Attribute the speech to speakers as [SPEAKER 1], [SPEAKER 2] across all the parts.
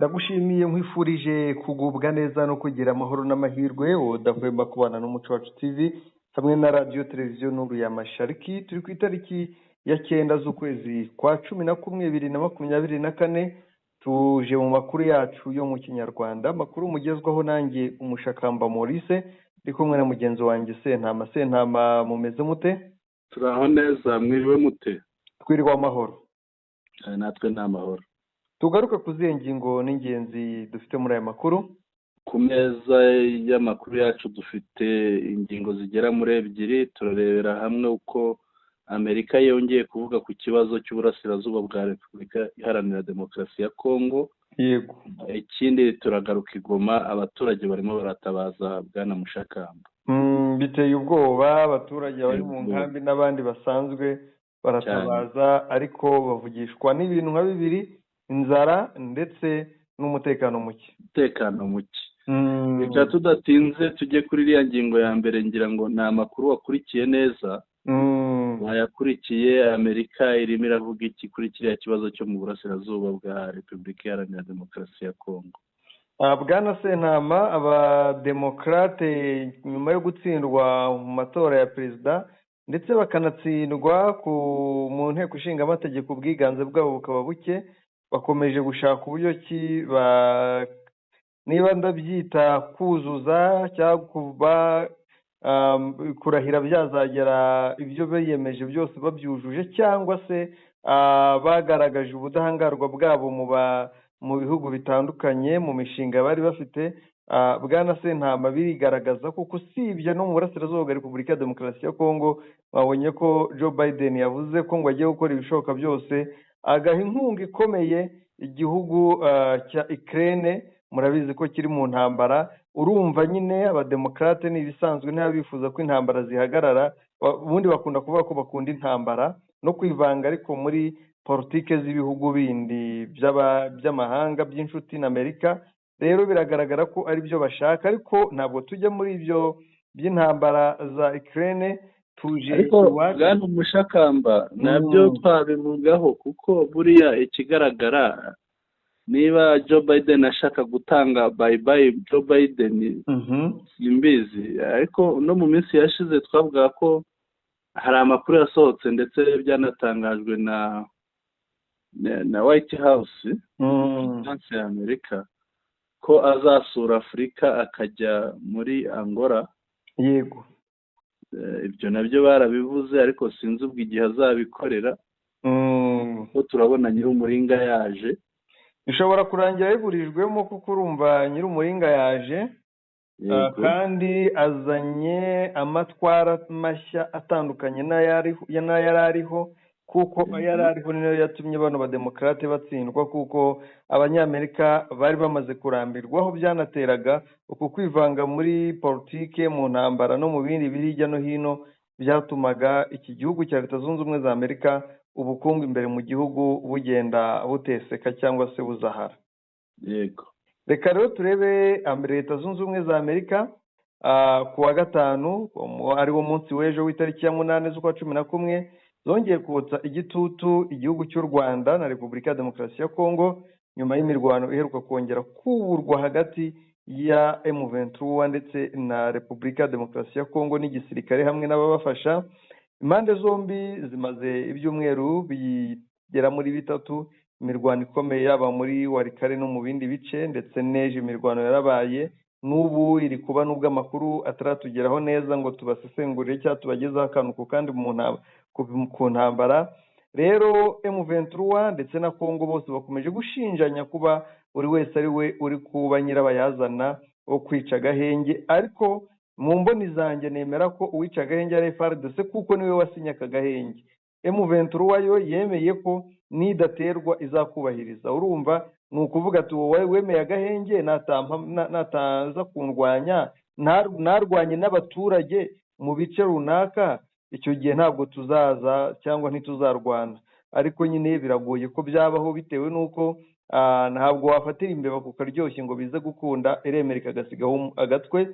[SPEAKER 1] Ndagushimiye, nkwifurije kugubwa neza no kugira amahoro n'amahirwe, udahwema kubana n'Umuco Wacu TV hamwe na Radiyo Televiziyo Nuru ya Mashariki. Turi ku itariki ya 9 z'ukwezi kwa 11 2024. Tuje mu makuru yacu yo mu Kinyarwanda, amakuru mugezwaho nanjye Umushakamba Maurice, ndi kumwe na mugenzi wanjye Sentama. Sentama, mumeze mute?
[SPEAKER 2] Turaho neza, mwiriwe mute?
[SPEAKER 1] Twiriwe amahoro.
[SPEAKER 2] Natwe ni amahoro.
[SPEAKER 1] Tugaruka ku zihe ngingo n'ingenzi dufite muri aya makuru?
[SPEAKER 2] Ku meza y'amakuru yacu dufite ingingo zigera muri ebyiri. Turarebera hamwe uko Amerika yongeye kuvuga ku kibazo cy'uburasirazuba bwa Repubulika Iharanira Demokarasi ya Kongo. Ikindi, turagaruka i Goma, abaturage barimo baratabaza, bwana Mushakamba.
[SPEAKER 1] Biteye ubwoba, abaturage bari mu nkambi n'abandi basanzwe baratabaza, ariko bavugishwa n'ibintu nka bibiri: inzara ndetse n'umutekano muke.
[SPEAKER 2] Umutekano muke. Reka tudatinze tujye kuri iriya ngingo ya mbere. Ngira ngo ni amakuru wakurikiye neza, wayakurikiye. Amerika irimo iravuga iki kuri kiriya kibazo cyo mu burasirazuba bwa Repubulika Iharanira Demokarasi ya Kongo?
[SPEAKER 1] Bwana Sentama, Abademokarate nyuma yo gutsindwa mu matora ya perezida ndetse bakanatsindwa mu Nteko Ishinga Amategeko, ubwiganze bwabo bukaba buke, bakomeje gushaka uburyo ki, niba ndabyita kuzuza cyangwa kuba kurahira, byazagera ibyo biyemeje byose babyujuje, cyangwa se bagaragaje ubudahangarwa bwabo mu bihugu bitandukanye, mu mishinga bari bafite. Bwana Sentama, birigaragaza kuko usibye no mu burasirazuba bwa Repubulika ya Demokarasi ya Kongo, babonye ko Joe Biden yavuze ko ngo agiye gukora ibishoboka byose agaha inkunga ikomeye igihugu cya Ukraine. Murabizi ko kiri mu ntambara. Urumva nyine Abademokarate ni ibisanzwe, ntibabifuza ko intambara zihagarara. Ubundi bakunda kuvuga ko bakunda intambara no kwivanga, ariko muri politike z'ibihugu bindi by'amahanga by'inshuti na Amerika. Rero biragaragara ko ari byo bashaka, ariko ntabwo tujya muri ibyo by'intambara za Ukraine, tuje
[SPEAKER 2] Ariko bwana Umushakamba, nabyo twabivugaho, kuko buriya ikigaragara, niba Joe Biden ashaka gutanga bye bye Joe Biden, simbizi. Ariko no mu minsi yashize twavuga ko hari amakuru yasohotse, ndetse byanatangajwe na White House ya Amerika, ko azasura Afurika akajya muri Angola. Ibyo nabyo barabivuze, ariko sinzi ubwo igihe azabikorera, ko turabona Nyir'umuringa yaje.
[SPEAKER 1] Bishobora kurangira biburijwemo, kuko urumva Nyir'umuringa yaje, kandi azanye amatwara mashya atandukanye n'ayari ariho, kuko ayari ariho niyo yatumye bano Bademokarate batsindwa, kuko Abanyamerika bari bamaze kurambirwa, aho byanateraga uku kwivanga muri politike, mu ntambara no mu bindi biri hirya no hino, byatumaga iki gihugu cya Leta Zunze Ubumwe za Amerika, ubukungu imbere mu gihugu bugenda buteseka cyangwa se buzahara. Reka rero turebe Leta Zunze Ubumwe za Amerika. Ku wa gatanu, ari wo munsi w'ejo w'itariki ya 8 z'ukwa 11, zongeye kotsa igitutu igihugu cy'u Rwanda na Repubulika ya Demokarasi ya Kongo, nyuma y'imirwano iheruka kongera kuburwa hagati ya M23 ndetse na Repubulika ya Demokarasi ya Kongo n'igisirikare hamwe n'ababafasha. Impande zombi zimaze ibyumweru bigera muri 3 imirwano ikomeye, yaba muri Walikale no mu bindi bice, ndetse n'ejo imirwano yarabaye, n'ubu iri kuba, nubwo amakuru ataratugeraho neza ngo tubasesengurire cyangwa tubagezeho akantu ku kandi ku ntambara. Rero M23 ndetse na Kongo bose bakomeje gushinjanya kuba buri wese ari we uri kuba nyirabayazana wo kwica agahenge, ariko mu mboni zanjye nemera ko uwica agahenge ari FARDC, kuko niwe wasinye aka gahenge. M23 yo yemeye ko nidaterwa izakubahiriza. Urumva ni ukuvuga ati: "Wowe wemeye agahenge, nataza kundwanya, narwanye n'abaturage mu bice runaka, icyo gihe ntabwo tuzaza cyangwa ntituzarwana." Ariko nyine biragoye ko byabaho, bitewe n'uko ntabwo wafatira imbeba ku karyoshye ngo bize gukunda, iremera ikagasigaho agatwe.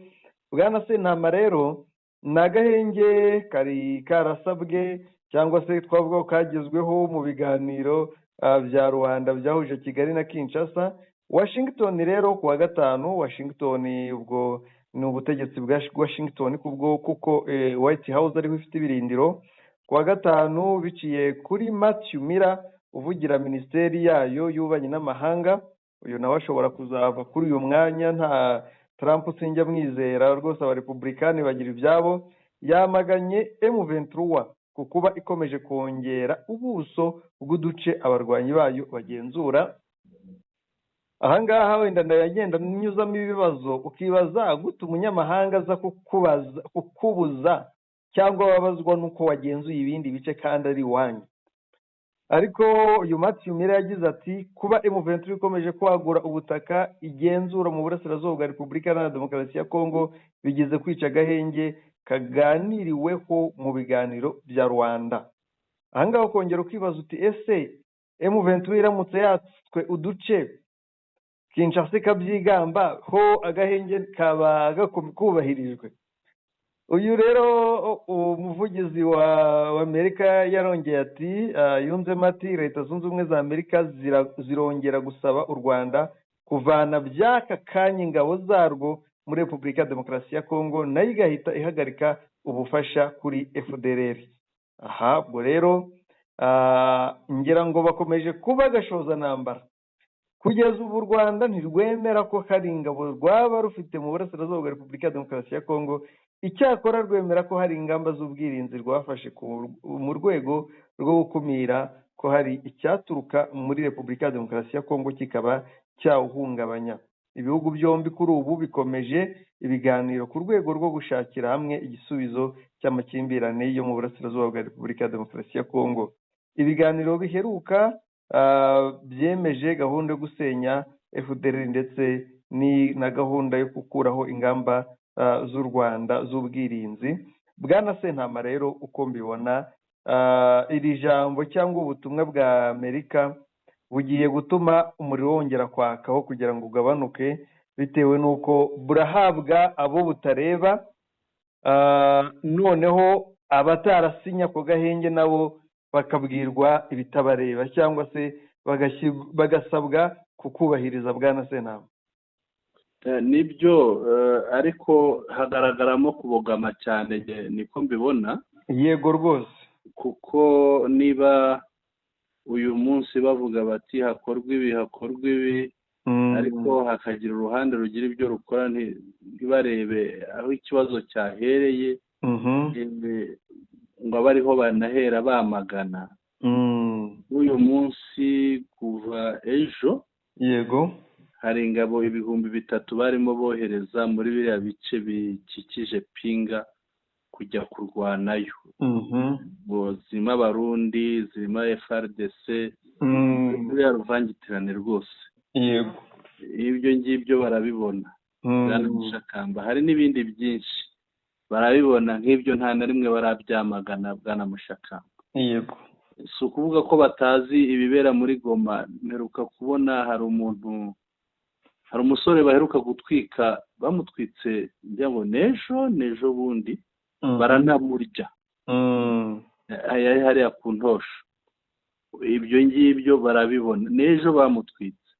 [SPEAKER 1] Bwana Sentama, rero ni agahenge kari karasabwe, cyangwa se twavuga ko kagezweho mu biganiro bya Rwanda byahuje Kigali na Kinshasa. Washington rero ku wa gatanu, Washington ubwo ni ubutegetsi bwa Washington kubwo kuko White House ariho ifite ibirindiro, ku wa gatanu biciye kuri Matthew Miller uvugira minisiteri yayo y'ububanyi n'amahanga, uyu nawe ashobora kuzava kuri uyu mwanya, nta Trump sinjya mwizera rwose, abarepublikani bagira ibyabo, yamaganye M23 ku kuba ikomeje kongera ubuso bw'uduce abarwanyi bayo bagenzura. Ahangaha wenda ndagenda nyuzamo ibibazo, ukibaza gute umunyamahanga aza kukubuza cyangwa wabazwa n'uko wagenzuye ibindi bice kandi ari iwanyu. Ariko uyu Matthew Miller yagize ati kuba M23 ikomeje kwagura ubutaka igenzura mu burasirazuba bwa Repubulika Iharanira Demokarasi ya Kongo bigize kwica agahenge kaganiriweho mu biganiro bya Rwanda. Ahangaha ukongera ukibaza uti ese M23 iramutse yatswe uduce Kinshasa ikabyigamba ho agahenge kaba kubahirijwe. Uyu rero umuvugizi wa Amerika yarongeye ati yunzemo ati Leta Zunze Ubumwe za Amerika zirongera gusaba u Rwanda kuvana by'aka kanya ingabo zarwo muri Repubulika ya Demokarasi ya Kongo, nayo igahita ihagarika ubufasha kuri FDLR. Aha ubwo rero ngira ngo bakomeje kuba gashoza ntambara. Kugeza ubu u Rwanda ntirwemera ko hari ingabo rwaba rufite mu burasirazuba bwa Repubulika ya Demokarasi ya Kongo, icyakora rwemera ko hari ingamba z'ubwirinzi rwafashe mu rwego rwo gukumira ko hari icyaturuka muri Repubulika ya Demokarasi ya Kongo kikaba cyawuhungabanya. Ibihugu byombi kuri ubu bikomeje ibiganiro ku rwego rwo gushakira hamwe igisubizo cy'amakimbirane yo mu burasirazuba bwa Repubulika ya Demokarasi ya Kongo. Ibiganiro biheruka byemeje gahunda yo gusenya FDLR ndetse na gahunda yo gukuraho ingamba z'u Rwanda z'ubwirinzi. Bwana Sentama rero uko mbibona iri jambo cyangwa ubutumwa bwa Amerika bugiye gutuma umuriro wongera kwakaho kugira ngo ugabanuke, bitewe n'uko burahabwa abo butareba, noneho abatarasinya ko gahenge nabo bakabwirwa ibitabareba cyangwa se bagasabwa kukubahiriza. Bwana Sentama,
[SPEAKER 2] nibyo, ariko hagaragaramo kubogama cyane, niko mbibona.
[SPEAKER 1] Yego rwose,
[SPEAKER 2] kuko niba uyu munsi bavuga bati hakorwa ibi hakorwa ibi, ariko hakagira uruhande rugira ibyo rukora ntibarebe aho ikibazo cyahereye, ngo abe ariho banahera bamagana. Uyu munsi kuva ejo,
[SPEAKER 1] yego,
[SPEAKER 2] hari ingabo 3000 barimo bohereza muri biriya bice bikikije Pinga kujya kurwanayo. Zirimo Abarundi, zirimo FARDC, biriya ruvangitirane rwose.
[SPEAKER 1] Yego,
[SPEAKER 2] ibyo ngibyo barabibona. Bwana Mushakamba, hari n'ibindi byinshi barabibona nk'ibyo, nta na rimwe barabyamagana. Bwana Mushakamba,
[SPEAKER 1] yego,
[SPEAKER 2] si ukuvuga ko batazi ibibera muri Goma. Mperuka kubona hari umuntu, hari umusore baheruka gutwika, bamutwitse ngira ngo n'ejo bundi, baranamurya, yari hariya ku Ntosho. Ibyo ngibyo barabibona, n'ejo bamutwitse,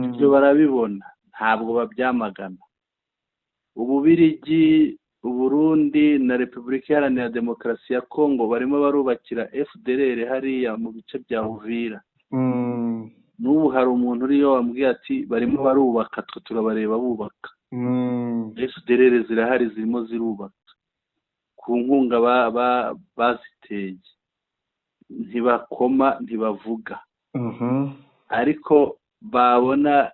[SPEAKER 2] ibyo barabibona, ntabwo babyamagana. Ububirigi, Uburundi na Repubulika Iharanira Demokarasi ya Kongo barimo barubakira FDLR hariya mu bice bya Uvira. N'ubu hari umuntu uriyo wambwiye ati barimo barubaka, twe turabareba bubaka. FDLR zirahari, zirimo zirubaka ku nkunga baziteye, ntibakoma, ntibavuga. Ariko babona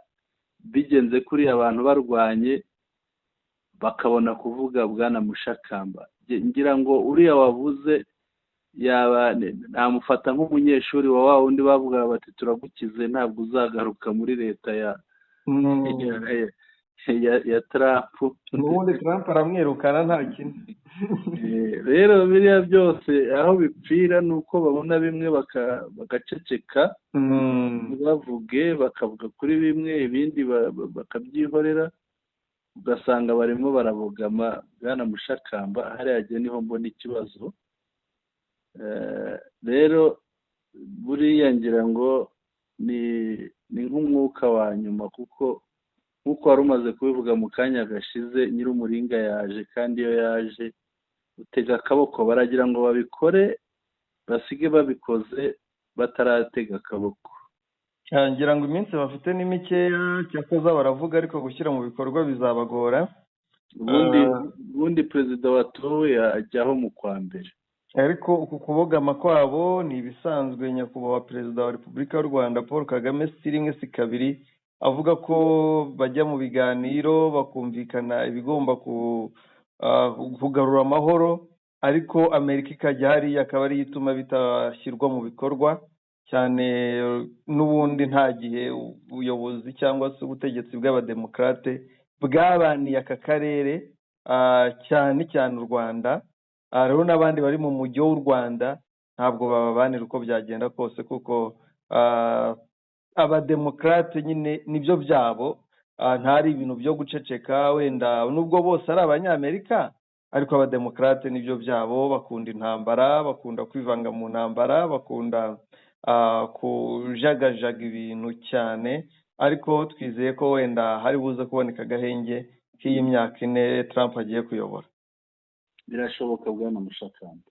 [SPEAKER 2] bigenze kuri abantu barwanye bakabona kuvuga. Bwana Mushakamba, ngira ngo uriya wavuze yaba namufata nk'umunyeshuri wa wundi bavuga bati turagukize, ntabwo uzagaruka muri leta ya Trump.
[SPEAKER 1] N'ubundi Trump aramwirukana nta kintu.
[SPEAKER 2] Rero biriya byose aho bipfira ni uko babona bimwe bagaceceka, ntibavuge, bakavuga kuri bimwe, ibindi bakabyihorera, ugasanga barimo barabogama. Bwana Mushakamba, hariya niho mbona ikibazo. Rero buriya ngira ngo ni Ni nk'umwuka wa nyuma, kuko nk'uko wari umaze kubivuga mu kanya gashize, Nyir'umuringa yaje, kandi iyo yaje utega akaboko. Baragira ngo babikore basige babikoze bataratega akaboko.
[SPEAKER 1] Ngira ngo iminsi bafite ni mikeya, cyakoza baravuga ariko gushyira mu bikorwa bizabagora.
[SPEAKER 2] Ubundi perezida watowe ajyaho mu kwa mbere.
[SPEAKER 1] Ariko uku kubogama kwabo ni ibisanzwe. Nyakubahwa Perezida wa Repubulika y'u Rwanda Paul Kagame si rimwe si kabiri avuga ko bajya mu biganiro bakumvikana ibigomba kugarura amahoro, ariko Amerika ikajya hariya akaba ariyo ituma bitashyirwa mu bikorwa cyane. N'ubundi nta gihe ubuyobozi cyangwa se ubutegetsi bw'abademokarate bwabaniye aka karere, cyane cyane u Rwanda. Rero n'abandi bari mu mujyi w'u Rwanda ntabwo bababanira uko byagenda kose, kuko abademokarate nyine nibyo byabo, ntari ibintu byo guceceka. Wenda nubwo bose ari abanyamerika, ariko abademokarate nibyo byabo, bakunda intambara, bakunda kwivanga mu ntambara, bakunda kujagajaga ibintu cyane. Ariko twizeye ko wenda hari buze kuboneka agahenge k'iyi myaka 4 Trump agiye kuyobora.
[SPEAKER 2] Birashoboka bwana Mushakamba.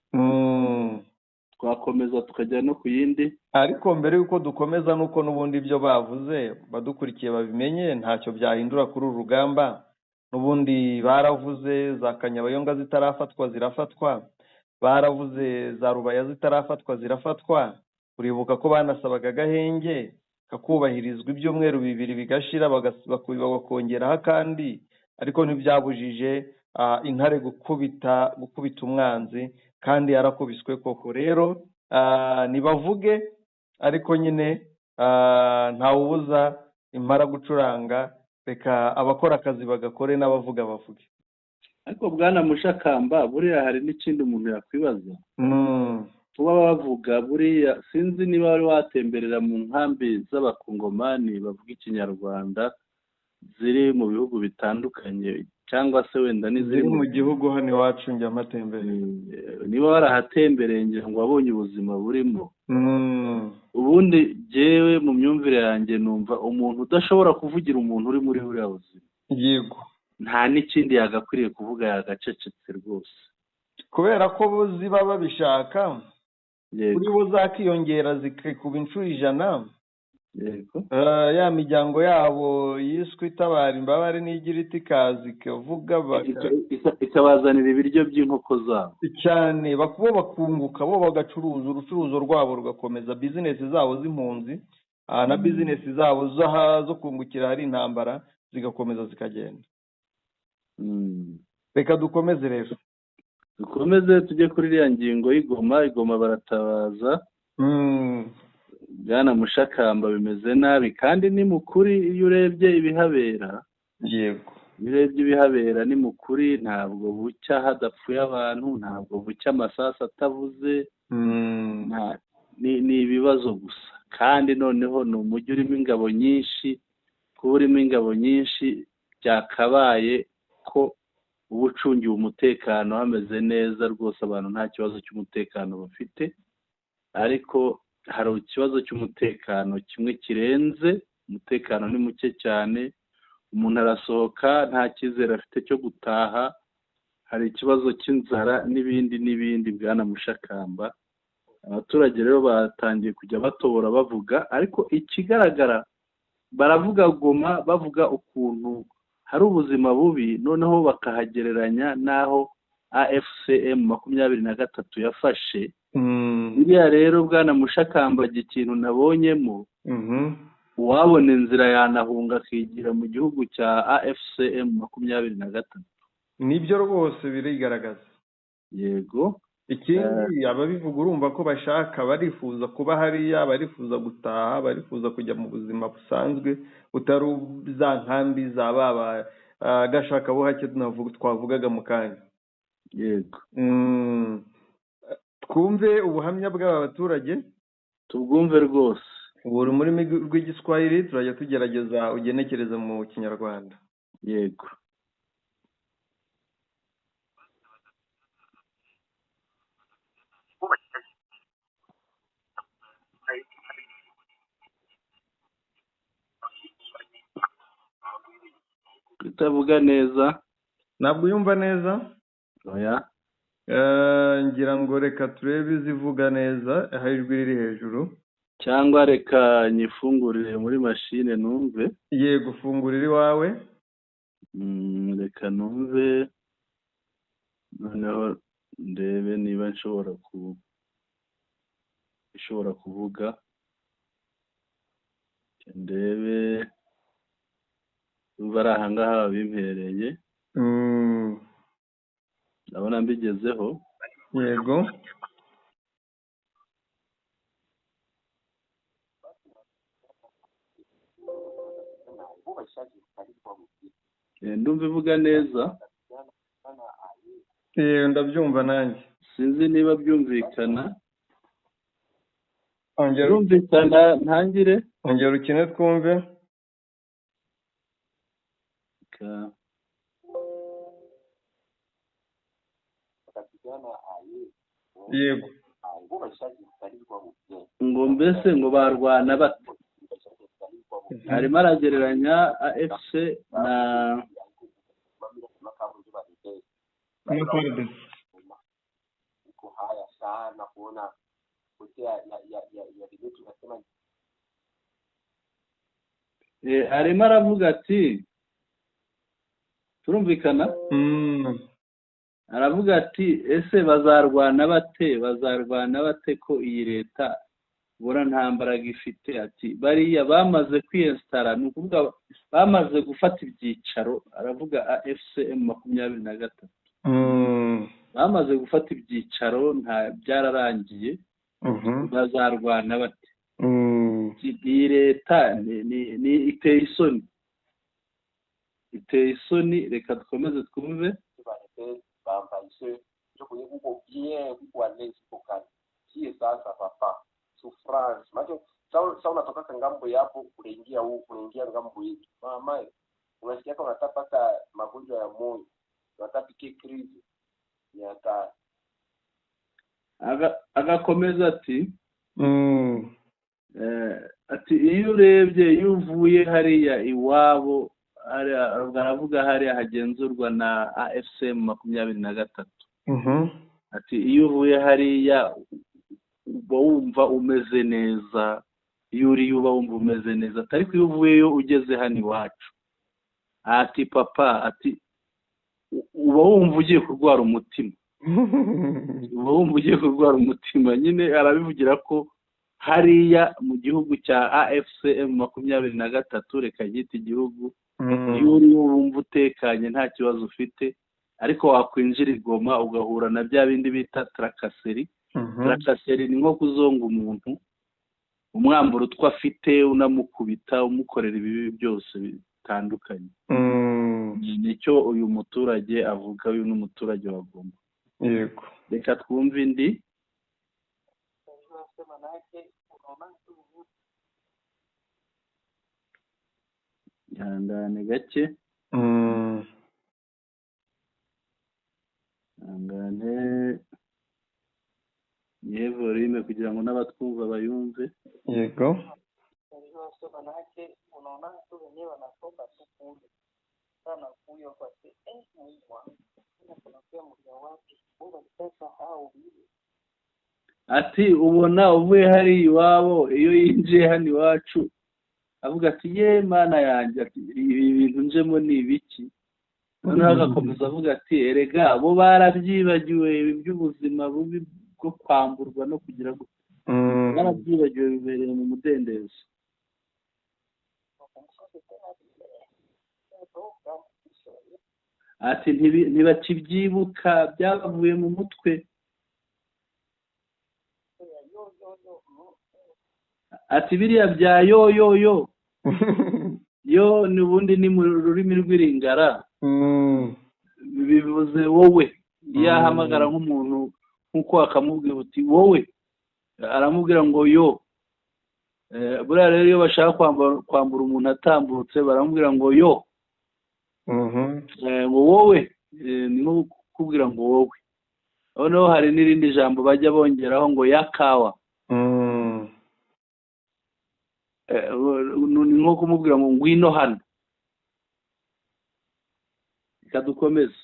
[SPEAKER 2] Twakomeza tukajya no ku yindi,
[SPEAKER 1] ariko mbere yuko dukomeza nuko n'ubundi ibyo bavuze badukurikiye babimenye, ntacyo byahindura kuri uru rugamba. N'ubundi baravuze za Kanyabayonga zitarafatwa zirafatwa, baravuze za Rubaya zitarafatwa zirafatwa. Uribuka ko banasabaga agahenge kakubahirizwa ibyumweru 2 bigashira, bakongeraho akandi, ariko ntibyabujije intare gukubita umwanzi, kandi yarakubiswe koko. Rero nibavuge, ariko nyine ntawubuza impara gucuranga, reka abakora akazi bagakore n'abavuga bavuge.
[SPEAKER 2] Ariko bwana Mushakamba, buriya hari n'ikindi umuntu yakwibaza. Kuba bavuga buriya, sinzi niba wari watemberera mu nkambi z'abakongomani bavuga ikinyarwanda ziri mu bihugu bitandukanye, cyangwa se wenda n'iziri
[SPEAKER 1] mu gihugu hano iwacu njya mpatembereye.
[SPEAKER 2] Niba warahatembereye ngira ngo wabonye ubuzima burimo. Ubundi jyewe mu myumvire yanjye numva umuntu udashobora kuvugira umuntu uri muri buriya buzima,
[SPEAKER 1] yego,
[SPEAKER 2] nta n'ikindi yagakwiriye kuvuga, yagacecetse rwose.
[SPEAKER 1] Kubera ko ziba babishaka, kuri bo zakiyongera zikikuba inshuro 100. Ya miryango yabo yiswe itabara imbabare n'igira iti kazi ikavuga
[SPEAKER 2] ikabazanira ibiryo by'inkoko zabo
[SPEAKER 1] cyane, bo bakunguka, bo bagacuruza urucuruzo rwabo rugakomeza, bizinesi zabo z'impunzi na bizinesi zabo zo kungukira hari intambara zigakomeza zikagenda. Reka dukomeze rero,
[SPEAKER 2] dukomeze tujye kuri iriya ngingo y'igoma. Igoma baratabaza. Bwana Mushakamba, bimeze nabi, kandi ni mukuri. Iyo urebye ibihabera,
[SPEAKER 1] yego,
[SPEAKER 2] iyo urebye ibihabera ni mukuri. Ntabwo bucya hadapfuye abantu, ntabwo bucya amasasu atavuze, ni ibibazo gusa. Kandi noneho ni umujyi urimo ingabo nyinshi. Kuba urimo ingabo nyinshi byakabaye ko uba ucungiwe umutekano hameze neza rwose, abantu nta kibazo cy'umutekano bafite. Ariko hari ikibazo cy'umutekano kimwe kirenze, umutekano ni muke cyane, umuntu arasohoka nta cyizere afite cyo gutaha, hari ikibazo cy'inzara n'ibindi n'ibindi. Bwana Mushakamba, abaturage rero batangiye kujya batobora bavuga, ariko ikigaragara baravuga Goma, bavuga ukuntu hari ubuzima bubi, noneho bakahagereranya n'aho AFCM 23 yafashe. Biriya rero bwana Mushakamba, ikintu nabonyemo, uwabona inzira yanahunga akigira mu gihugu cya AFCM 23.
[SPEAKER 1] Nibyo rwose birigaragaza.
[SPEAKER 2] Yego.
[SPEAKER 1] Ikindi ababivuga urumva ko bashaka, barifuza kuba hariya, barifuza gutaha, barifuza kujya mu buzima busanzwe butari za nkambi za baba gashakabuhake twavugaga mu kanya.
[SPEAKER 2] Yego.
[SPEAKER 1] Twumve ubuhamya bw'aba baturage,
[SPEAKER 2] tubwumve rwose.
[SPEAKER 1] Buri muri rw'igiswahili turajya tugerageza ugenekereza mu Kinyarwanda.
[SPEAKER 2] Yego. Itavuga neza.
[SPEAKER 1] Ntabwo uyumva neza?
[SPEAKER 2] Oya.
[SPEAKER 1] Ngira ngo reka turebe izivuga neza, aho ijwi riri hejuru.
[SPEAKER 2] Cyangwa reka nyifungurire muri mashine numve.
[SPEAKER 1] Yego, fungurira iwawe.
[SPEAKER 2] Reka numve, noneho ndebe niba nshobora kuvuga. Ndebe numva ari aha ngaha babimpereye. Ndabona mbigezeho.
[SPEAKER 1] Yego.
[SPEAKER 2] Ndumva ivuga neza.
[SPEAKER 1] Ndabyumva nanjye.
[SPEAKER 2] Sinzi niba byumvikana. Byumvikana, ntangire.
[SPEAKER 1] Ongera ukine twumve. Yego.
[SPEAKER 2] Ngo mbese ngo barwana bate? Arimo aragereranya AFC na arimo aravuga ati turumvikana. Aravuga ati ese bazarwana bate? Bazarwana bate ko iyi leta ubona nta mbaraga ifite? Ati bariya bamaze kwiyesitara, ni ukuvuga bamaze gufata ibyicaro. Aravuga AFC M23 bamaze gufata ibyicaro, nta byararangiye. Bazarwana bate? Iyi leta ni iteye isoni, iteye isoni. Reka dukomeze twumve.
[SPEAKER 3] Souffrance macho sawa, unatoka ngambo yapo unaingia huku, unaingia ngambo hii, mama unasikia kama unatapata magonjwa ya moyo, unatapike krizi ni hatari.
[SPEAKER 2] Agakomeza ati ati iyo urebye, iyo uvuye hariya iwabo, aravuga hariya hagenzurwa na AFC M23. Ati iyo uvuye hariya uba wumva umeze neza, iyo uriye uba wumva umeze neza, ariko iyo uvuyeyo ugeze hano iwacu, ati papa, ati uba wumva ugiye kurwara umutima. Uba wumva ugiye kurwara umutima. Nyine arabivugira ko hariya mu gihugu cya AFC M23, reka gita igihugu, iyo uriyo wumva utekanye nta kibazo ufite, ariko wakwinjira i Goma ugahura na bya bindi bita trakaseri. Trakaseri ni nko kuzonga umuntu, umwambura utwo afite, unamukubita, umukorera ibibi byose bitandukanye. Nicyo uyu muturage avuga. Uyu ni umuturage wa Goma.
[SPEAKER 1] Yego.
[SPEAKER 2] Reka twumve indi. Ihangane gake. Ihangane. Nihe volume kugira ngo n'abatwumva bayumve.
[SPEAKER 1] Yego.
[SPEAKER 2] Ati ubona uvuye hari iwabo, iyo yinjiye hano iwacu avuga ati ye mana yanjye, ati ibi bintu njemo ni ibiki? Noneho agakomeza avuga ati erega bo barabyibagiwe ibi by'ubuzima bubi bwo kwamburwa no kugira ngo barabyibagiwe, bibereye mu mudendezo. Ati ntibakibyibuka, byabavuye mu mutwe. Ati biriya bya yo yo yo yo ni ubundi ni mu rurimi rw'iringara, bivuze wowe. Iyo ahamagara nk'umuntu nk'uko akamubwira uti wowe, aramubwira ngo yo. Buriya rero iyo bashaka kwambura umuntu atambutse baramubwira ngo yo, ngo wowe, ni nko kukubwira ngo wowe. Noneho hari n'irindi jambo bajya bongeraho ngo yakawa, ni nko kumubwira ngo ngwino hano. Reka dukomeze.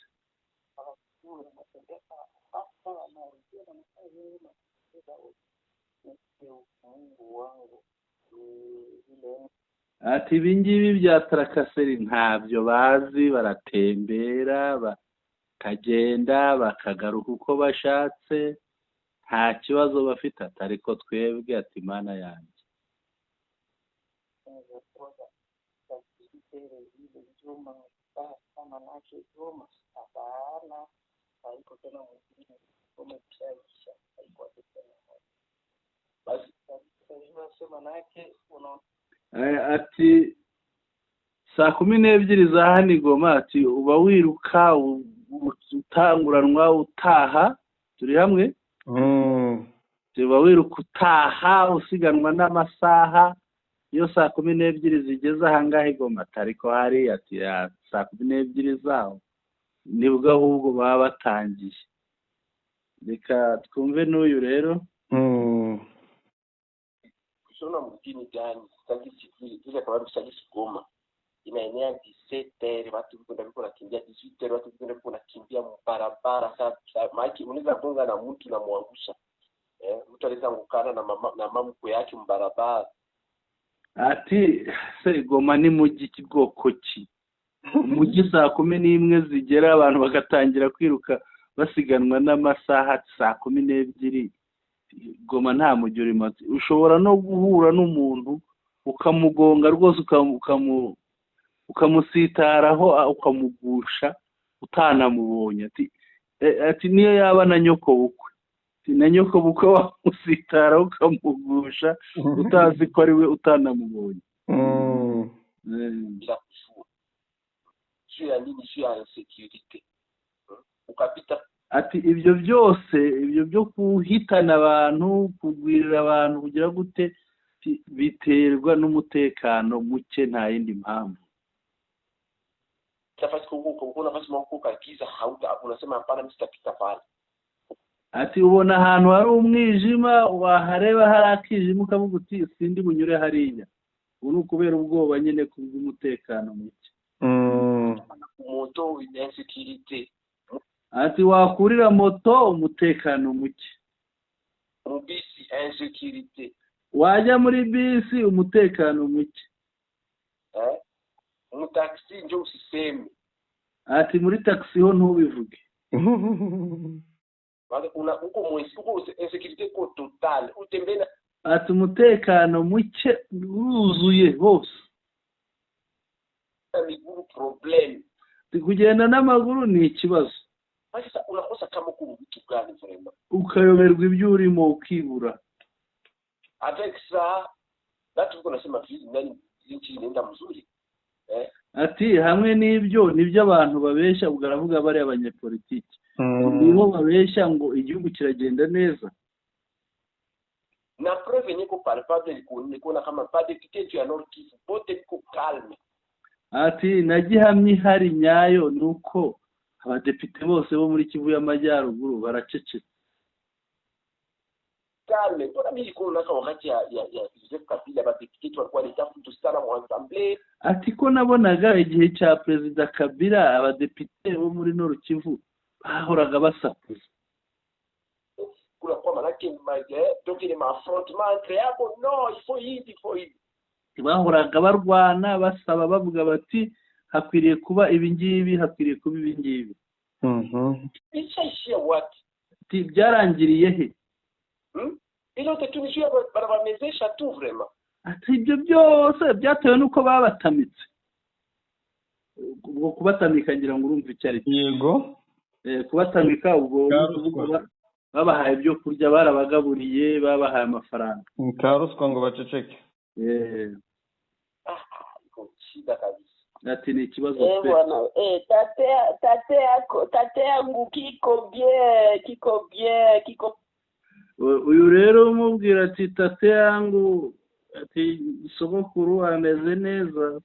[SPEAKER 2] Ati ibi ngibi bya tracasserie ntabyo bazi, baratembera bakagenda bakagaruka uko bashatse, nta kibazo bafite. Ariko twebwe ati Mana yanjye. Ati 12:00 za hano i Goma, ati uba wiruka utanguranwa utaha, turi hamwe, uba wiruka utaha usiganwa n'amasaha. Iyo 12:00 zigeze ahangaha i Goma, ariko hari ati 12:00 zaho nibwo ahubwo baba batangiye. Reka twumve n'uyu rero.
[SPEAKER 3] Kushona mjini gani sitaki kwa sababu Goma inaenea 17h, watu kwenda biko nakimbia 18h, watu kwenda biko nakimbia mbarabara. Sasa maki unaweza gonga na mtu na muangusha, mtu anaweza ngukana na mama na mamkwe yake mbarabara.
[SPEAKER 2] Ati se Goma ni mujyi kibwoko ki? Umujyi 11:00 zigera abantu bagatangira kwiruka basiganwa n'amasaha 12:00. Goma nta mujyi urimo. Ushobora no guhura n'umuntu ukamugonga rwose, ukamusitaraho, ukamugusha utanamubonye. Ati niyo yaba na nyoko bukwe, na nyoko bukwe wamusitaraho ukamugusha utazi ko ari we, utanamubonye. Ati ibyo byose, ibyo byo kuhitana abantu, kugwirira abantu, kugira gute, biterwa n'umutekano muke, nta yindi mpamvu. Ati ubona ahantu hari umwijima, wahareba hari akijima ukavuga uti sindi bunyure hariya. Ubu ni ukubera ubwoba nyine kubw'umutekano muke. Ati wakurira moto umutekano muke, wajya muri bisi umutekano muke, ati muri taxi ho ntubivuge. Ati umutekano muke wuzuye hose, kugenda n'amaguru ni ikibazo, ukayoberwa ibyo urimo ukibura. Ati hamwe n'ibyo nibyo abantu babeshya, ubwo aravuga bari abanyepolitiki, nibo babeshya ngo igihugu kiragenda neza.
[SPEAKER 3] Na preuve niko palpable niko kama pas député tu alors qui vote ko calme.
[SPEAKER 2] Ati na gihamya ihari nyayo nuko abadepite bose bo muri Kivu y'Amajyaruguru baracecetse.
[SPEAKER 3] Calme mbona mimi niko na wakati ya Joseph Kabila abadepite walikuwa wanatafuta sana mu assemblée.
[SPEAKER 2] Ati ko nabonaga igihe cya Perezida Kabila abadepite bo muri Nord Kivu bahoraga basakuza.
[SPEAKER 3] Kuna kwa manake donc il m'a affrontement entre abo non il faut il faut
[SPEAKER 2] bahoraga barwana basaba bavuga bati hakwiriye kuba ibi ngibi, hakwiriye kuba ibi ngibi. Ati byarangiriye he? Ati ibyo byose byatewe nuko babatamitse. Ubwo kubatamika ngira ngo urumve icyo ari cyo.
[SPEAKER 1] Yego,
[SPEAKER 2] kubatamika ubwo babahaye ibyo kurya, barabagaburiye, babahaye amafaranga.
[SPEAKER 1] Karuswa ngo baceceke.
[SPEAKER 2] Ati ni ikibazo pe.
[SPEAKER 4] Tate yangu kiko bien, kiko bien, kiko.
[SPEAKER 2] Uyu rero umubwira ati tate yangu, ati sogokuru ameze neza,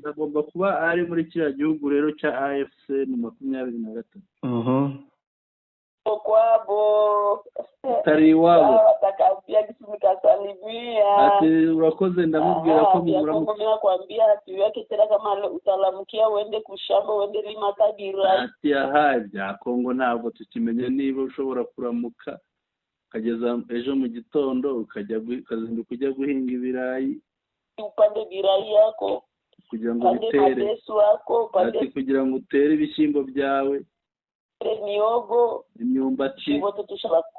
[SPEAKER 2] agomba kuba ari muri kiriya gihugu rero cya AFC ni 23.
[SPEAKER 4] Kwabo.
[SPEAKER 2] Utari iwabo.
[SPEAKER 4] Atakambia kisumikasalimia.
[SPEAKER 2] Ati urakoze, ndamubwira ko mumuramutse.
[SPEAKER 4] Mimi nakwambia ati yake tena kama utalamukia uende kushamba, uende lima tagira.
[SPEAKER 2] Ati aha, ibya Kongo ntabwo tukimenya niba ushobora kuramuka ukageza ejo mu gitondo, ukajya ukazinduka ujya guhinga ibirayi,
[SPEAKER 4] upande birayi yako
[SPEAKER 2] kugira ngo
[SPEAKER 4] upande
[SPEAKER 2] ubitere,
[SPEAKER 4] madesu yako, upande
[SPEAKER 2] ati kugira ngo utere ibishyimbo byawe,
[SPEAKER 4] miogo,
[SPEAKER 2] imyumbati.
[SPEAKER 4] Wote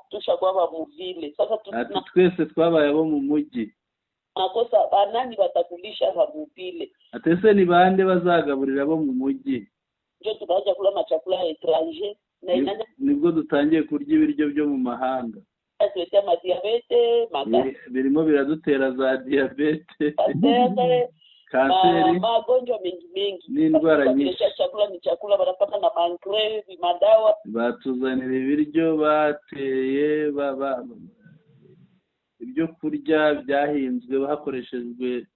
[SPEAKER 4] tushakuwa muvile sasa.
[SPEAKER 2] Ati twese twabaye abo mu mujyi.
[SPEAKER 4] Tunakosa banani batakulisha muvile?
[SPEAKER 2] Ati ese ni bande bazagaburira abo mu mujyi?
[SPEAKER 4] Ndio tunaanza kula machakula ya étranger na inaanza
[SPEAKER 2] Nibwo dutangiye kurya ibiryo byo mu mahanga.
[SPEAKER 4] Tuletea madiabète,
[SPEAKER 2] Birimo biradutera za diyabete,
[SPEAKER 4] makansere,
[SPEAKER 2] kanseri,
[SPEAKER 4] magonjwa mengi mengi.
[SPEAKER 2] N'indwara nyinshi.
[SPEAKER 4] Tuletea chakula ni chakula, wanapata na maengrais, madawa.
[SPEAKER 2] Batuzanira ibiryo bateye ibyo kurya byahinzwe hakoreshejwe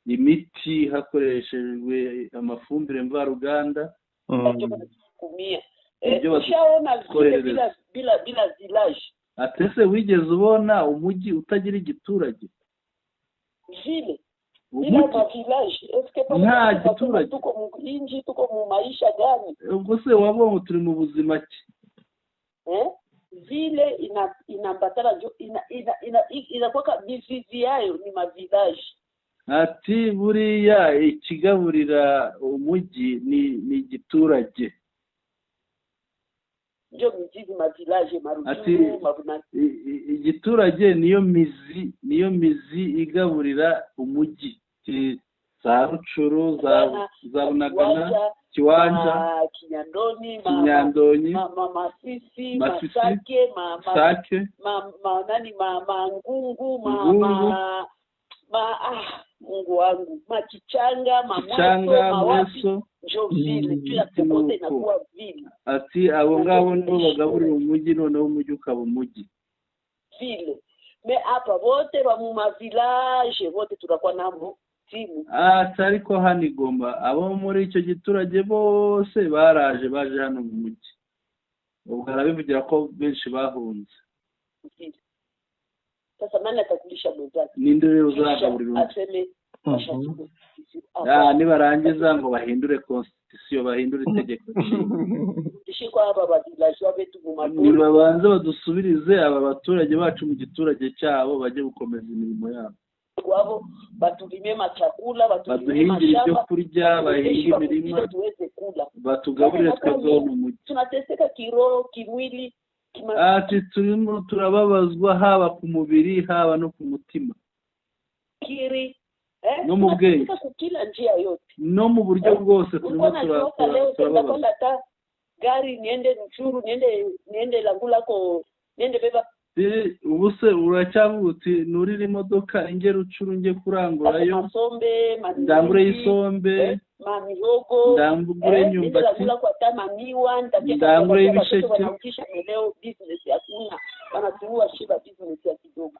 [SPEAKER 2] imiti, hakoreshejwe amafumbire mvaruganda.
[SPEAKER 4] Ndio wanatusukumia.
[SPEAKER 2] Ibyo
[SPEAKER 4] Ushaona vile
[SPEAKER 2] batwoherereza.
[SPEAKER 4] bila village?
[SPEAKER 2] Ati ese wigeze ubona umujyi utagira igiturage?
[SPEAKER 4] Vile bila
[SPEAKER 2] Umujyi
[SPEAKER 4] ma village, eske pale
[SPEAKER 2] nta
[SPEAKER 4] tunasema
[SPEAKER 2] giturage.
[SPEAKER 4] Tuko mu inji, tuko mu maisha gani?
[SPEAKER 2] Ubwo se wabonye turi mu buzima ki?
[SPEAKER 4] Eh? Vile ina inaambatana njo ina inakuwa mizizi yayo ni mavillage.
[SPEAKER 2] Ati buriya ikigaburira umujyi ni igiturage.
[SPEAKER 4] Njo mizizi mavillage,
[SPEAKER 2] Ati
[SPEAKER 4] Maruturu, Mabuna.
[SPEAKER 2] Igiturage niyo mizi igaburira umujyi. Za Rucuru, za Bunagana,
[SPEAKER 4] Kiwanja,
[SPEAKER 2] Kiwanja,
[SPEAKER 4] ma Kinyandoni,
[SPEAKER 2] Kinyandonyi,
[SPEAKER 4] ma Masisi,
[SPEAKER 2] Masisi,
[SPEAKER 4] Masake, ma
[SPEAKER 2] Sake,
[SPEAKER 4] ma nani, ma Ngungu, ma
[SPEAKER 2] Ngungu,
[SPEAKER 4] ma ah, Mungu wangu, ma Kichanga, ma Mweso,
[SPEAKER 2] Kichanga,
[SPEAKER 4] ma wapi,
[SPEAKER 2] Mweso.
[SPEAKER 4] njo vile juu ya kokote
[SPEAKER 2] Nuko
[SPEAKER 4] inakuwa vile.
[SPEAKER 2] Ati abo ngabo nibo
[SPEAKER 4] Njo
[SPEAKER 2] bagaburira umujyi, noneho umujyi ukaba umujyi.
[SPEAKER 4] Vile mais hapa wote ba mu mavillage wote tunakuwa nabo timu.
[SPEAKER 2] Ati ariko hano i Goma abo muri icyo giturage bose baraje, baje hano mu mujyi. Ubwo arabivugira ko benshi bahunze.
[SPEAKER 4] Vile sasa nani atakulisha mwenzake?
[SPEAKER 2] Ninde rero
[SPEAKER 4] Kisha
[SPEAKER 2] uzagaburira undi?
[SPEAKER 4] aseme washachuku.
[SPEAKER 2] Ah, nibarangiza ngo bahindure constitution, bahindure itegeko nshinga.
[SPEAKER 4] Tishikwa hapa ba villageois betu mu mapori.
[SPEAKER 2] Nibabanze badusubirize aba baturage bacu mu giturage cyabo, bajye gukomeza imirimo yabo.
[SPEAKER 4] Kwabo, batulimie machakula, batulimie
[SPEAKER 2] Baduhingire ibyo
[SPEAKER 4] mashamba,
[SPEAKER 2] kurya, bahinge imirima,
[SPEAKER 4] tuweze tuweze kula.
[SPEAKER 2] batugaburire twebwe bo mu mujyi.
[SPEAKER 4] Tunateseka kiroho, kimwili, kima
[SPEAKER 2] Ati turimo turababazwa haba ku mubiri, haba no ku mutima,
[SPEAKER 4] kiri, eh?
[SPEAKER 2] no mu bwenge,
[SPEAKER 4] Tunateseka kukila njia yote.
[SPEAKER 2] no mu buryo bwose turimo
[SPEAKER 4] Ulikuwa nachoka leo,
[SPEAKER 2] turababazwa.
[SPEAKER 4] kwenda ta gari niende Ruchuru, niende langulako, niende beba
[SPEAKER 2] Ubu se uracyavuga uti nurire imodoka inge Rucuru, njye kurangurayo,
[SPEAKER 4] masombe,
[SPEAKER 2] ndangure
[SPEAKER 4] mandizi,
[SPEAKER 2] isombe,
[SPEAKER 4] mamihogo,
[SPEAKER 2] ndangure
[SPEAKER 4] niende
[SPEAKER 2] imyumbati,
[SPEAKER 4] langula kwa ta mamiwa, nitakia
[SPEAKER 2] ndangure
[SPEAKER 4] watoto
[SPEAKER 2] ibisheke.
[SPEAKER 4] Wanaukisha leo business hakuna, wanatuua shiba business ya kidogo.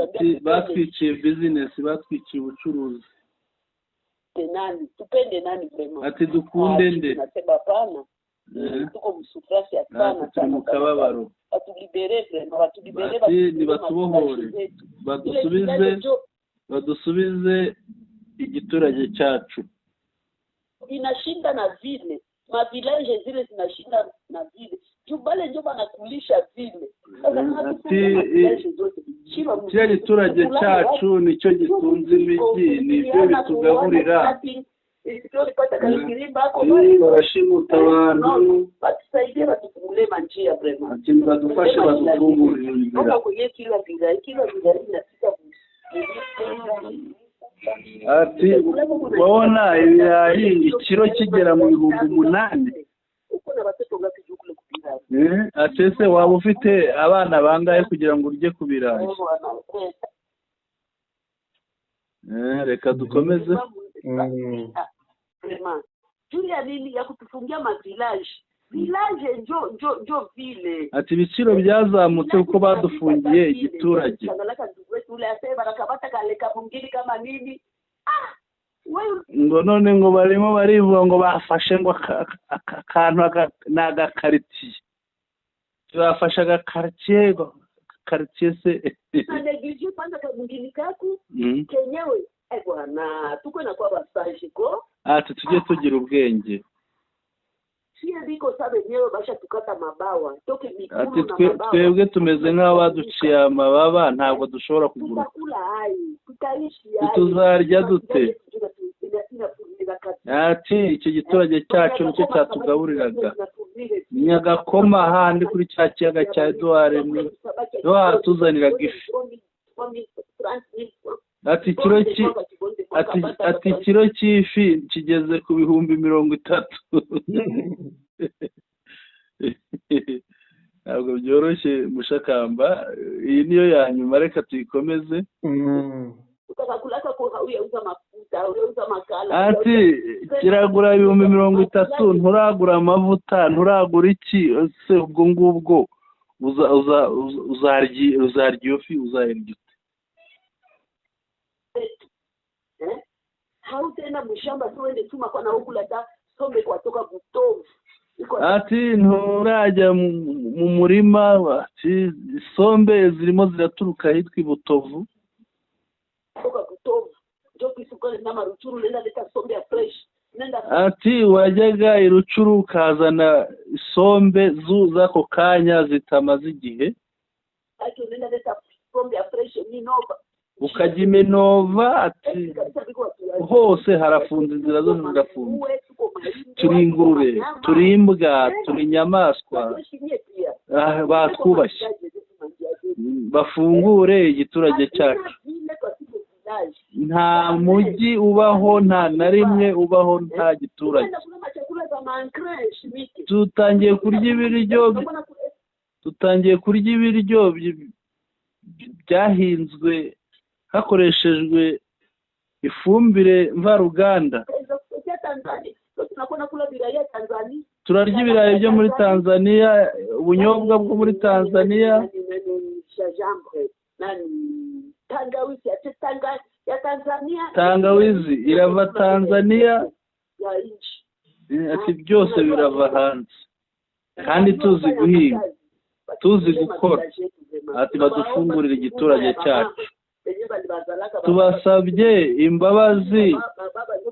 [SPEAKER 2] Ati batwiciye business, batwiciye ubucuruzi.
[SPEAKER 4] Nani tupende nani vraiment?
[SPEAKER 2] Ati dukunde nde?
[SPEAKER 4] Tunasema hapana. Tuko msouffrance ya sana
[SPEAKER 2] Ati turi mu
[SPEAKER 4] sana sana.
[SPEAKER 2] kababaro.
[SPEAKER 4] Batulibérer vraiment, batulibérer.
[SPEAKER 2] Ati nibatubohore, badusubize igiturage cyacu.
[SPEAKER 4] Inashinda na vile mavillage zile zinashinda na vile juu bale njo banakulisha vile. Sasa kama
[SPEAKER 2] Ati
[SPEAKER 4] tufunge mavillage zote, shiba
[SPEAKER 2] kiriya giturage cyacu nicyo gitunze imijyi, nibyo bitugaburira. Barashimuta abantu.
[SPEAKER 4] Batusaidie, batufungulie manjia vraiment.
[SPEAKER 2] Ati badufashe, badufungurire inzira.
[SPEAKER 4] Toka kwenye kila village, kila village inafika.
[SPEAKER 2] Ati urabona ibirayi ikiro kigera mu 8000.
[SPEAKER 4] Uko na watoto ngapi juu kule kubirayi?
[SPEAKER 2] Ati ese waba ufite abana bangahe kugira ngo urye ku birayi? Reka dukomeze.
[SPEAKER 4] Vraiment juu ya nini ya kutufungia mavillage, village njo vile.
[SPEAKER 2] Ati ibiciro byazamutse kuko badufungiye igiturage.
[SPEAKER 4] Angalaka ndugu wetu ule asema banakamata kaleka mwingine kama nini, ah wewe.
[SPEAKER 2] Ngo none ngo barimo barivuga ngo bafashe ngo akantu ni agakaritiye. Ati bafashaga quartier, quartier se.
[SPEAKER 4] Na néglige kwanza kamungini kaku kenyewe. Eh bwana, tuko na kwa basaje ko.
[SPEAKER 2] Ati tujye tugira ubwenge.
[SPEAKER 4] Sie biko sa benyewe basha tukata mabawa toke mikulu
[SPEAKER 2] Ati
[SPEAKER 4] na mabawa.
[SPEAKER 2] Twebwe tumeze nk'aho baduciye amababa, ntabwo dushobora kuguruka.
[SPEAKER 4] Tutakula hai, tutaishi hai.
[SPEAKER 2] Tuzarya dute? Ati icyo giturage cyacu nicyo cyatugaburiraga. Nyagakoma handi kuri cya kiyaga cya Edouard niho hatuzaniraga ifi. Ati ikiro ati ikiro cy'ifi kigeze ku 30,000. Ntabwo byoroshye Mushakamba, iyi niyo ya nyuma, reka tuyikomeze. Ati kiragura 30,000, nturagura amavuta, nturagura iki, ese ubwo ngubwo uzarya iyo fi, uzayirya ute?
[SPEAKER 4] Hautenda mushamba tuende tuma kwa naukula ta sombe kwa toka Butovu.
[SPEAKER 2] Ati nturajya mu murima, ati isombe zirimo ziraturuka ahitwa i Butovu.
[SPEAKER 4] Toka Butovu njo kwisukari na Maruchuru nenda leta sombe ya fresh.
[SPEAKER 2] Ati wajyaga i Rucuru ukazana isombe z'ako kanya zitamaze igihe.
[SPEAKER 4] Ati nenda leta sombe ya fresh Minova.
[SPEAKER 2] Ukajya i Minova, ati hose harafunze, inzira zose zirafunze. Turi ingurube, turi imbwa, turi inyamaswa, batwubashye, bafungure igiturage cyacu. Nta mujyi ubaho, nta na rimwe ubaho nta giturage. Tutangiye kurya ibiryo, byahinzwe hakoreshejwe ifumbire mvaruganda. Turarya ibirayi byo muri Tanzania, ubunyobwa bwo muri Tanzania. Tangawizi irava Tanzania. Ati byose birava hanze, kandi tuzi guhinga, tuzi gukora. Ati badufungurire igiturage cyacu. Tubasabye imbabazi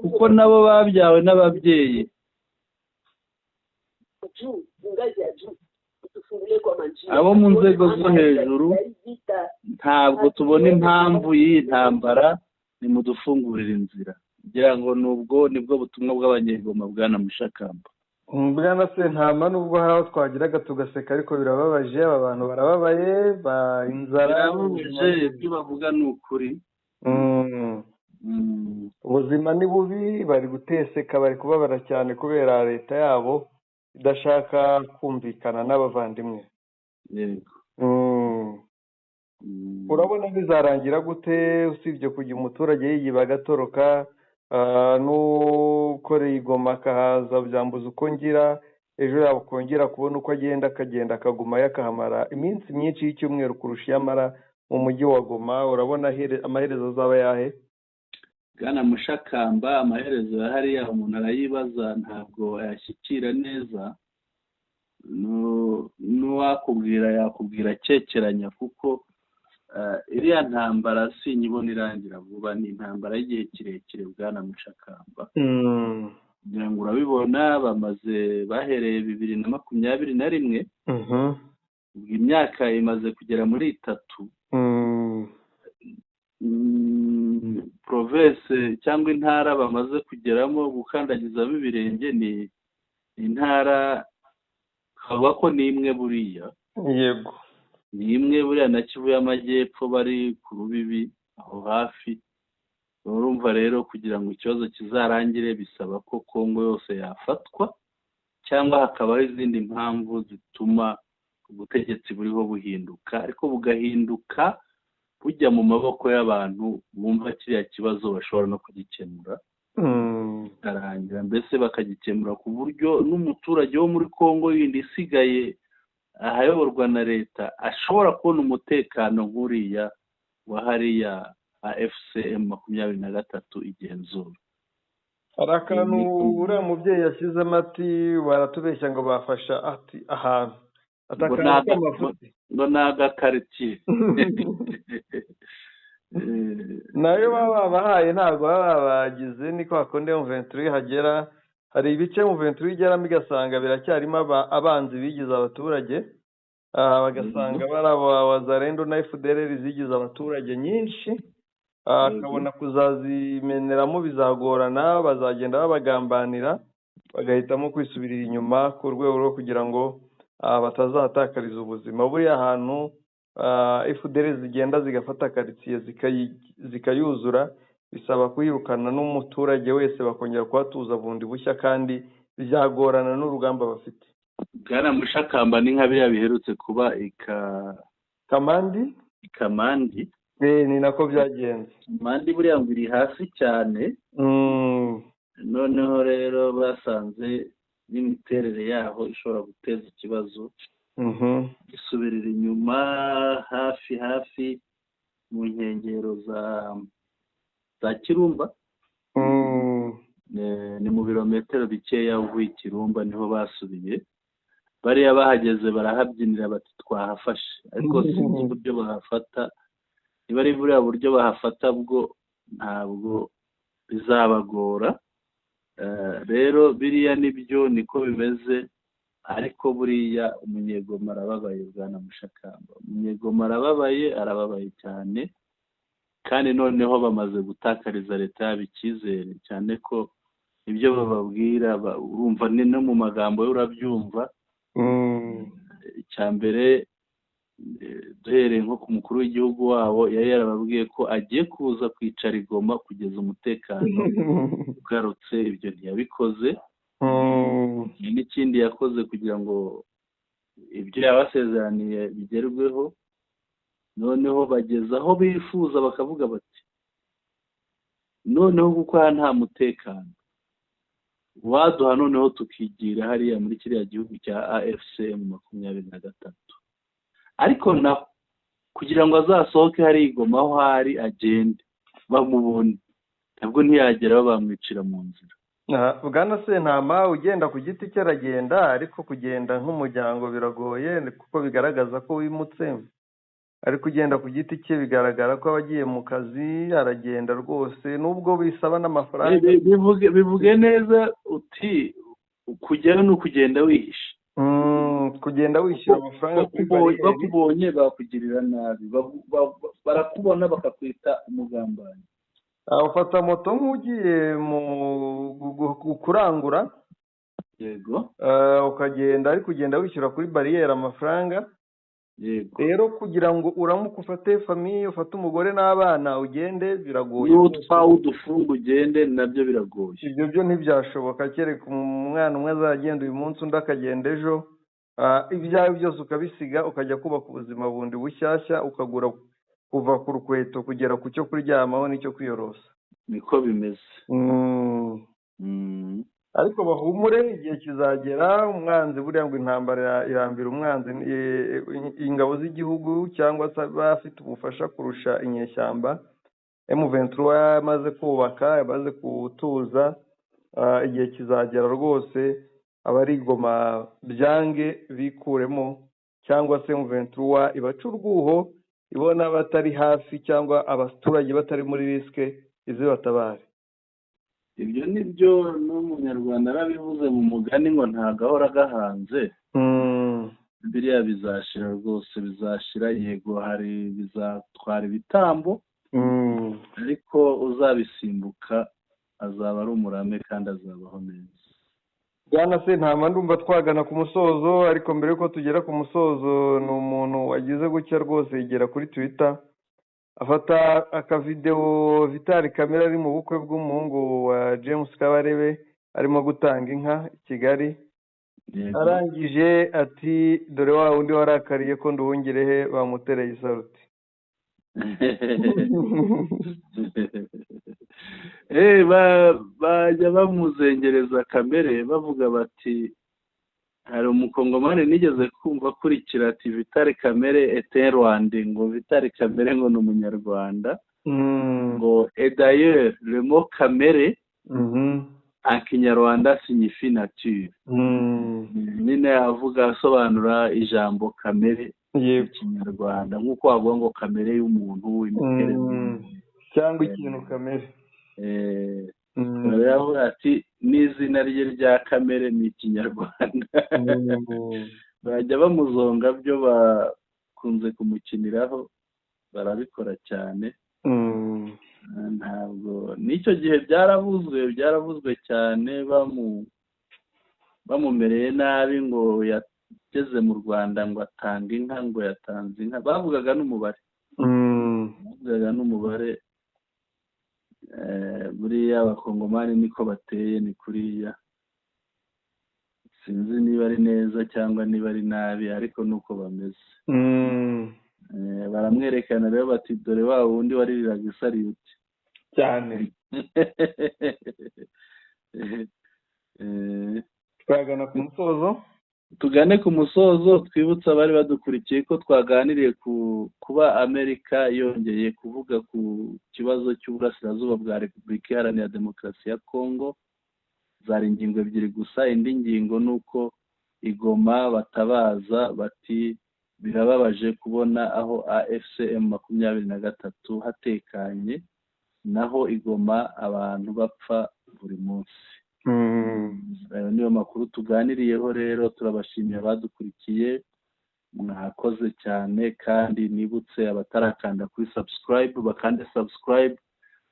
[SPEAKER 2] kuko nabo babyawe n'ababyeyi. Abo mu nzego zo hejuru ntabwo tubona impamvu y'iyi ntambara, nimudufungurire inzira. Ngira ngo nubwo nibwo butumwa bw'abanyegoma bwana Mushakamba.
[SPEAKER 1] Bwana Sentama, nubwo hari aho twagiraga tugaseka, ariko birababaje, aba bantu barababaye, ba inzara
[SPEAKER 2] birababaje, ibyo bavuga ni ukuri.
[SPEAKER 1] Ubuzima ni bubi, bari guteseka, bari kubabara cyane kubera leta yabo idashaka kumvikana n'abavandimwe.
[SPEAKER 2] Yego.
[SPEAKER 1] Urabona bizarangira gute usibye kujya umuturage yiyiba agatoroka, n'ukoreye igoma akahaza byambuza uko ngira, ejo yakongera kubona uko agenda, akagenda akagumayo akahamara iminsi myinshi y'icyumweru kurusha iyo amara mu mujyi wa Goma. Urabona amaherezo azaba yahe?
[SPEAKER 2] Bwana Mushakamba, amaherezo ya hariya umuntu arayibaza, ntabwo ayashyikira neza. N'uwakubwira yakubwira akekeranya, kuko iriya ntambara sinyibona irangira vuba, ni intambara y'igihe kirekire bwana Mushakamba. Ngira ngo urabibona, bamaze bahereye 2021, ubwo imyaka imaze kugera muri 3. Province cyangwa intara bamaze kugeramo gukandagizamo ibirenge ni intara kavuga ko ni imwe buriya.
[SPEAKER 1] Yego,
[SPEAKER 2] ni imwe buriya na Kivu y'Amajyepfo bari ku rubibi aho hafi. Urumva rero kugira ngo ikibazo kizarangire bisaba ko Kongo yose yafatwa, cyangwa hakabaho izindi mpamvu zituma ubutegetsi buriho buhinduka, ariko bugahinduka bujya mu maboko y'abantu bumva kiriya kibazo bashobora no kugikemura bikarangira, mbese bakagikemura ku buryo n'umuturage wo muri Kongo yindi isigaye ahayoborwa na leta ashobora kubona umutekano nk'uriya wa hariya AFC M23 igenzura.
[SPEAKER 1] Hari akantu uriya mubyeyi yashyizemo ati baratubeshya ngo bafasha ati ahantu Atakanga k'amafuti.
[SPEAKER 2] Ngo ni agakaritsiye.
[SPEAKER 1] Nayo baba babahaye, ntabwo baba babagize. Ni kwa kundi M23 ihagera, hari ibice M23 igeramo igasanga biracyarimo abanzi bigize abaturage, bagasanga bari aba Wazalendo na FDLR zigize abaturage nyinshi, akabona kuzazimeneramo bizagorana, bazagenda babagambanira, bagahitamo kwisubirira inyuma ku rwego rwo kugira ngo batazahatakariza ubuzima. Buriya ahantu FDLR zigenda zigafata karitsiye zikayuzura, bisaba kuyirukana n'umuturage wese, bakongera kuhatuza bundi bushya, kandi byagorana n'urugamba bafite.
[SPEAKER 2] Bwana Mushakamba, ni nka biriya biherutse kuba
[SPEAKER 1] Kamandi.
[SPEAKER 2] Kamandi.
[SPEAKER 1] Ni nako byagenze.
[SPEAKER 2] Kamandi buriya ngo iri hasi cyane. Noneho rero basanze n'imiterere yaho ishobora guteza ikibazo, isubirira inyuma hafi hafi mu nkengero za Kirumba. Ni mu birometero bikeya uvuye i Kirumba niho basubiye. Bariya bahageze barahabyinira bati twahafashe, ariko sinzi uburyo bahafata. Niba ari buriya buryo bahafata bwo ntabwo bizabagora. Rero biriya nibyo niko bimeze, ariko buriya Umunyegoma arababaye, bwana Mushakamba. Umunyegoma arababaye, arababaye cyane, kandi noneho bamaze gutakariza leta yabo icyizere cyane, ko ibyo bababwira urumva ni no mu magambo ye urabyumva. Icya mbere, duhereye nko ku mukuru w'igihugu wabo, yari yarababwiye ko agiye kuza kwicara i Goma kugeza umutekano ugarutse, ibyo ntiyabikoze. N'ikindi yakoze kugira ngo ibyo yabasezeraniye bigerweho, noneho bageze aho bifuza bakavuga bati noneho kuko aha nta mutekano waduha, noneho tukigira hariya muri kiriya gihugu cya AFC M23. Ariko naho kugira ngo azasohoke hariya i Goma aho ari agende bamubone, ntabwo ntiyageraho, bamwicira mu nzira.
[SPEAKER 1] Bwana Sentama, ugenda ku giti cye aragenda, ariko kugenda nk'umuryango biragoye, kuko bigaragaza ko wimutse. Ariko ugenda ku giti cye bigaragara ko aba agiye mu kazi, aragenda rwose nubwo bisaba n'amafaranga.
[SPEAKER 2] Bivuge neza uti kujyayo ni ukugenda wihishe.
[SPEAKER 1] Kugenda wishyura amafaranga kuri bariyeri.
[SPEAKER 2] Bakubonye bakugirira nabi, barakubona bakakwita umugambanyi.
[SPEAKER 1] Ufata moto nk'ugiye mu kurangura. Ukagenda, ariko ugenda wishyura kuri bariyeri amafaranga. Rero kugira ngo uramuke ufate famille, ufate umugore n'abana ugende, biragoye.
[SPEAKER 2] N'utwawe udufunga ugende nabyo biragoye.
[SPEAKER 1] Ibyo byo ntibyashoboka, kereka umwana umwe azagenda uyu munsi, undi akagenda ejo. Ibyawe byose ukabisiga, ukajya kubaka ubuzima bundi bushyashya, ukagura kuva ku rukweto kugera ku cyo kuryamaho n'icyo kwiyorosa.
[SPEAKER 2] Niko bimeze.
[SPEAKER 1] Ariko bahumure, igihe kizagera. Umwanzi buriya ngo intambara irambira umwanzi. Ingabo z'igihugu cyangwa se abafite ubufasha kurusha inyeshyamba, M23 yamaze kubaka, yamaze gutuza, igihe kizagera rwose abari Goma byange bikuremo, cyangwa se M23 ibaca urwuho, ibona batari hafi cyangwa abaturage batari muri risque, izibatabare.
[SPEAKER 2] Ibyo ni byo, n'Umunyarwanda arabivuze mu mugani ngo ntagahora gahanze. Biriya bizashira rwose, bizashira. Yego hari bizatwara ibitambo, ariko uzabisimbuka azaba ari umurame kandi azabaho neza.
[SPEAKER 1] Bwana Sentama, ndumva twagana ku musozo, ariko mbere yuko tugera ku musozo, ni umuntu wagize gutya rwose yigera kuri Twitter afata akavideo Vital Kamerhe ari mu bukwe bw'umuhungu wa James Kabarebe, arimo gutanga inka i Kigali. Arangije ati dore wa wundi warakariye ko Nduhungirehe bamutereye isaruti.
[SPEAKER 2] Bajya bamuzengereza Kamere bavuga bati hari Umukongomani nigeze kumva akurikira ati Vital Kamerhe est un Rwandais, ngo Vital Kamerhe ngo ni Umunyarwanda. Ngo et d'ailleurs le mot Kamere En Kinyarwanda signifie nature. Nyine avuga, asobanura ijambo kamere mu Kinyarwanda, nk'uko wavuga ngo kamere y'umuntu, imiterere
[SPEAKER 1] cyangwa ikintu kamere.
[SPEAKER 2] Yavuga ati n'izina rye rya kamere ni Ikinyarwanda. Bajya bamuzonga, byo bakunze kumukiniraho, barabikora cyane. Ntabwo n'icyo gihe byaravuzwe cyane, bamumereye nabi ngo yageze mu Rwanda ngo atanga inka, ngo yatanze inka, bavugaga n'umubare, bavugaga n'umubare. Buriya Abakongomani niko bateye, ni kuriya. Sinzi niba ari neza cyangwa niba ari nabi, ariko nuko bameze. Baramwerekana rero bati: "Dore wa wundi waririraga isariyuti."
[SPEAKER 1] Cyane. Twagana ku musozo.
[SPEAKER 2] Tugane ku musozo. Twibutse abari badukurikiye ko twaganiriye ku kuba Amerika yongeye kuvuga ku kibazo cy'uburasirazuba bwa Repubulika Iharanira Demokarasi ya Kongo. Zari ingingo ebyiri gusa. Indi ngingo ni uko igoma batabaza bati: "Birababaje kubona aho AFC M23 hatekanye, naho igoma abantu bapfa buri munsi." Ayo niyo makuru tuganiriyeho. Rero turabashimiye abadukurikiye, mwakoze cyane. Kandi nibutse abatarakanda kuri subscribe bakande subscribe,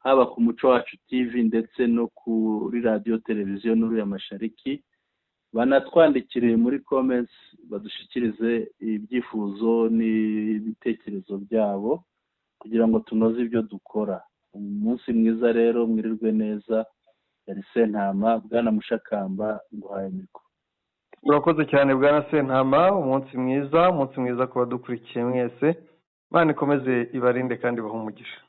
[SPEAKER 2] haba ku Muco Wacu TV ndetse no kuri Radiyo Televiziyo Nuru ya Mashariki. Banatwandikire muri comments, badushyikirize ibyifuzo n'ibitekerezo byabo kugira ngo tunoze ibyo dukora. Umunsi mwiza rero, mwirirwe neza. Yari Sentama. Bwana Mushakamba, nguhaye mikoro.
[SPEAKER 1] Urakoze cyane, bwana Sentama. Umunsi mwiza, umunsi mwiza ku badukurikiye mwese. Imana ikomeze ibarinde kandi ibahe umugisha.